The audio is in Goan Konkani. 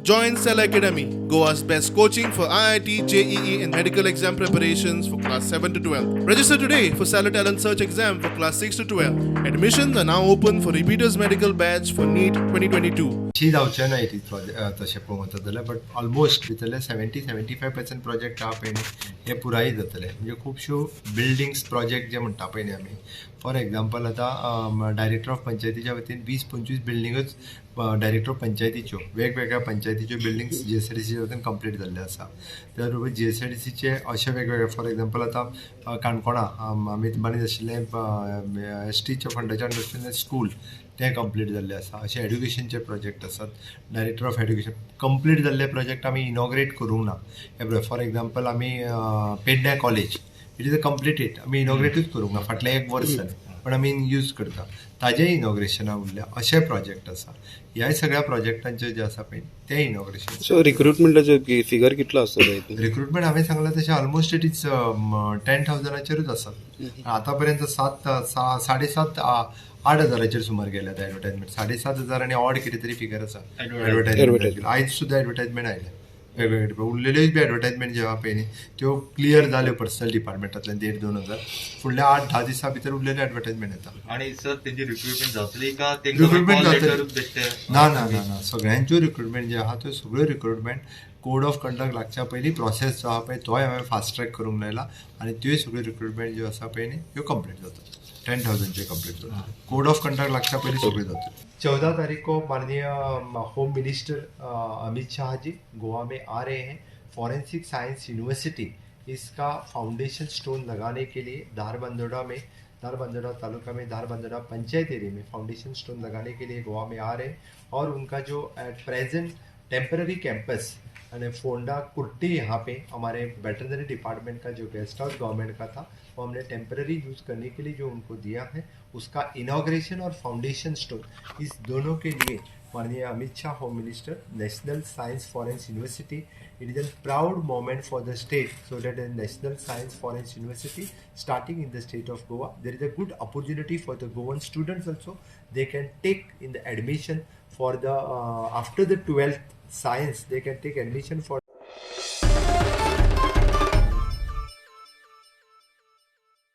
Join Cell Academy, Goa's best coaching for IIT, JEE, and medical exam preparations for class 7 to 12. Register today for Stellar Talent Search exam for class 6 to 12. Admissions are now open for repeaters medical batch for NEET 2022. शी जावचें ना it is project तशें पळोवंक वचत जाल्यार, बट ऑलमोस्ट भितरले 70-75% प्रोजेक्ट आहा पळय न्ही, हे पुराय जातले. म्हणजे खुबश्यो बिल्डिंग्स प्रोजेक्ट जे म्हणटा पळय न्ही आमी, फॉर एग्जाम्पल, आतां डायरेक्टर ऑफ पंचायतीच्या वतीन 20-25 बिल्डिंगूच डायरेक्टर ऑफ पंचायतीच्यो, वेगवेगळ्या पंचायतीच्यो बिल्डिंग्स जीएसआयडीसीच्या वतीन कंप्लीट जाल्ले आसा. त्या बरोबर जीएसआयडीसीचे अशे वेगवेगळे, फॉर एग्जाम्पल, आतां काणकोणा आमी बांदीत आशिल्लें एसटीच्या फंडाच्या अंडर स्कूल, तें कंप्लीट जाल्लें आसा. अशे एड्युकेशनचे प्रोजेक्ट आसात. डायरेक्टर ऑफ एड्युकेशन कंप्लीट जाल्ले प्रोजेक्ट आमी इनॉग्रेट करूंक ना. हे पळय, फॉर एग्जाम्पल, आमी पेडण्या college, it is a completed, आमी इनॉग्रेटूच करूंक ना, फाटलें एक वर्स जालें, पण आमी यूज करता. ताजें इनॉग्रेशना उरल्या. अशे प्रोजेक्ट आसा. ह्या सगळ्या प्रोजेक्टांचे जे आसा पळय तें इनॉग्रेशन. सो रिक्रुटमेंटाचो फिगर कितलो आसतलो हितून? रिक्रुटमेंट हांवें सांगलां तशें ऑलमोस्ट it is 10,000चेरूच आसात. आतां पर्यंत सात साडे सात आठ हजाराचेर सुमार गेल्यात एडवर्टायजमेंट. 7500 आनी ऑड कितें तरी फिगर आसा एडवर्टायजमेंट. आयज सुद्दां एडवर्टायजमेंट आयल्या वेगवेगळे. उरलेल्योय बी एडवर्टायजमेंट जे आहा पळय न्ही, त्यो क्लियर जाल्यो पर्सनल डिपार्टमेंटांतल्यान 1.5-2 हजार. फुडल्या 8-10 दिसां भितर उरलेले एडवर्टायजमेंट येता. आणि सर, तेंची रिक्रुटमेंट जातली का? Recruitment तेंकां जातली. लेटरूच बेश्टे? ना ना ना ना, सगळ्यांच्यो रिक्रुटमेंट जे आहा त्यो सगळ्यो रिक्रुटमेंट कोड ऑफ कंडक्ट लागच्या पयलीं प्रोसेस जो आहा पळय, तोय हांवें फास्ट ट्रॅक करूंक लायला आनी त्यो सगळ्यो रिक्रुटमेंट ज्यो आसा पळय न्ही, त्यो कंप्लीट जाता. 10,000चे कंप्लीट जाता. कोड ऑफ कंडक्ट लागच्या पयलीं सगळ्यो जाता. 14 तारीख को माननीय होम मिनिस्टर अमित शाह जी गोवा में आ रहे हैं. फॉरेंसिक साइंस यूनिवर्सिटी, इसका फाउंडेशन स्टोन लगाने के लिए धारबंदोड़ा में, धारबंदोड़ा तालुका में, धारबंदोड़ा पंचायत एरिया में फाउंडेशन स्टोन लगाने के लिए गोवा में आ रहे हैं. और उनका जो एट प्रेजेंट टेम्पररी कैंपस यानी फोंडा कुर्टी, यहाँ पे हमारे वेटरनरी डिपार्टमेंट का जो गेस्ट हाउस गवर्नमेंट का था, वो हमने टेम्पररी यूज़ करने के लिए जो उनको दिया है, उसका इनॉग्रेशन और फाउंडेशन स्टोन, इस दोनों के लिए माननीय Amit Shah home minister, national science forensic university. It is a proud moment for the state, so that a National Science Forensic University starting in the state of Goa. There is a good opportunity for the Goan students also. They can take in the admission for the after the 12th science, they can take admission for